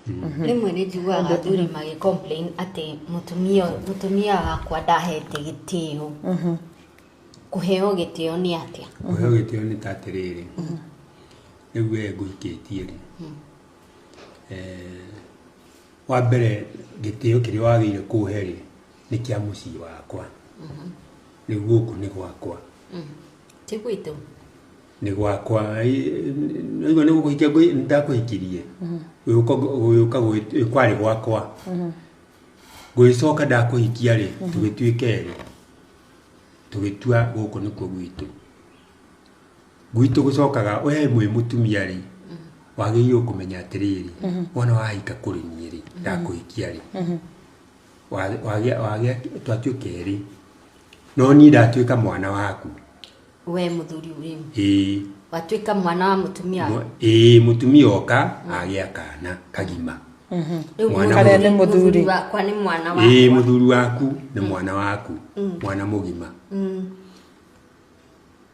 Rĩmwe nĩ njiguaga athuri magĩ complain atĩ mũtumia wakwa ndahete gĩtĩo. Kũheo gĩtĩo nĩ atĩa? Kũheo gĩtĩo nĩ ta atĩrĩrĩ, rĩu we ngũhikĩtie rĩ, wa mbere gĩtĩo kĩrĩa wagĩrĩire kũhe rĩ, nĩ kĩa mũciĩ wakwa. Rĩu gũkũ nĩ gwakwa. Ti gwitũ? Nĩ gwakwa. Nĩwaigua nĩ gũkũhikia ndakũhikirie, ũgĩũka kwarĩ gwakwa. Ngũgĩcoka ndakũhikia rĩ, tũgĩtuĩka erĩ, tũgĩtua gũkũ nĩkuo gwitũ. Gwitũ gũcokaga we mwĩ mũtumia rĩ, wagĩrĩirwo kũmenya atĩrĩrĩ, wona wahika kũrĩ niĩ rĩ, ndakũhikia rĩ, wagĩa twatuĩka erĩ, no niĩ ndatuĩka mwana waku. We mũthuri rĩu? Ĩĩ. Watuĩka mwana wa mũtumia? Ĩĩ, mũtumia oka agĩa kana kagima. Rĩu Mwana Karĩa nĩ mũthuri. Mũthuri wakwa nĩ mwana wakwa. Ĩĩ, mũthuri waku nĩ mwana waku, mwana mũgima.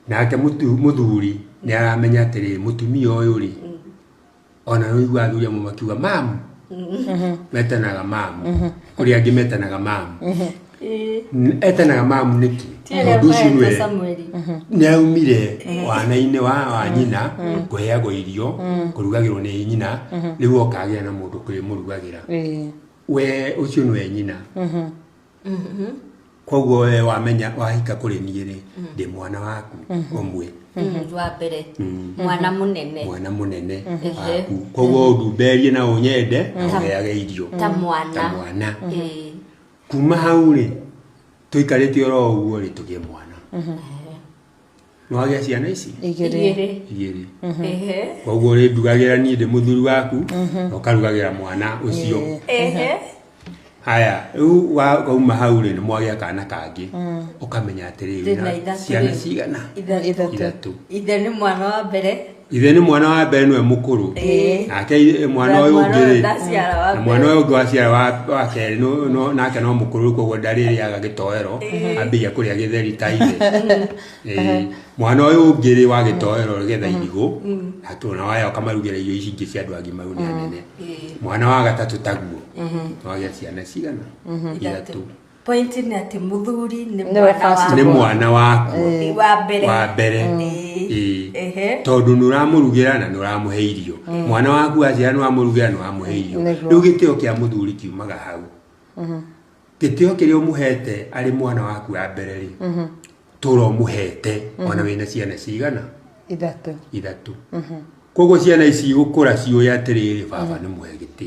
Nake mũthuri nĩ aramenya atĩrĩrĩ, mũtumia ũyũ rĩ, ona nĩ ũiguaga athuri amwe makiuga mamu, metanaga mamu, kũrĩ angĩ metanaga mamu. Etanaga mamu nĩkĩ? Ti arĩa Tondũ ũcio maetwo nĩwe Samueli. nĩ aumire wana-inĩ wa nyina, kũheagwo irio, kũrugagĩrwo nĩ nyina, rĩu oka agĩa na mũndũ ũkĩmũrugagĩra. We ũcio nĩwe nyina. Koguo we wamenya wahika kũrĩ niĩ rĩ, ndĩ mwana waku ũmwe. Wa mbere. Mwana mũnene. Mwana mũnene waku. Koguo ũndumberie na ũnyende na ũheage irio. Ta mwana. Ta mwana. Kuma hau rĩ, tũikarĩte oro ũguo rĩ, tũgĩe mwana. Nĩ wagĩa ciana ici? Igĩrĩ. Igĩrĩ. Igĩrĩ. Koguo rĩ, ndugagĩra niĩ ndĩ mũthuri waku, na ũkarugagĩra mwana ũcio. Haya, rĩu wauma hau rĩ, nĩ mwagĩa kana kangĩ. Ũkamenya atĩrĩrĩ, Ndĩna wĩna ithatũ ciana rĩu. cigana? Ithatũ. Ithatũ. Ithe nĩ mwana wa mbere. Ithe nĩ mwana wa mbere nĩwe mũkũrũ. Nake mwana Na ũyũ mwana ũngĩ ũyũ rĩ, ndaciara wa na mwana mbere. ũyũ ũngĩ waciara wa kerĩ, nake no mũkũrũ, koguo ndarĩrĩaga gĩtoero, ambĩrĩria kũrĩa gĩtheri ta ithe. Mwana ũyũ ũngĩ rĩ, wa gĩtoero getha irigũ, nake ona waya ũkamarugĩra irio ici ingĩ cia andũ agimaru nĩ anene. Mwana wa gatatũ taguo. Wagĩa ciana cigana? Ithatũ. Point nĩ atĩ mũthuri nĩ Nĩwe mwana first wa Nĩ mwana waku. Wa mbere. Wa mbere. Tondũ nĩ ũramũrugĩra na nĩ ũramũhe irio. Mwana waku aciara nĩ wamũrugĩra na nĩ ũramũhe irio. Rĩu gĩtĩo kĩa mũthuri kiumaga hau. Gĩtĩo kĩrĩa ũmũhete arĩ mwana waku wa mbere rĩ, tũra ũmũhete ona wĩna ciana cigana? Ithatũ. Ithatũ. Koguo ciana ici igũkũra ciũĩ atĩrĩrĩ, baba nĩ mũhe gĩtĩo.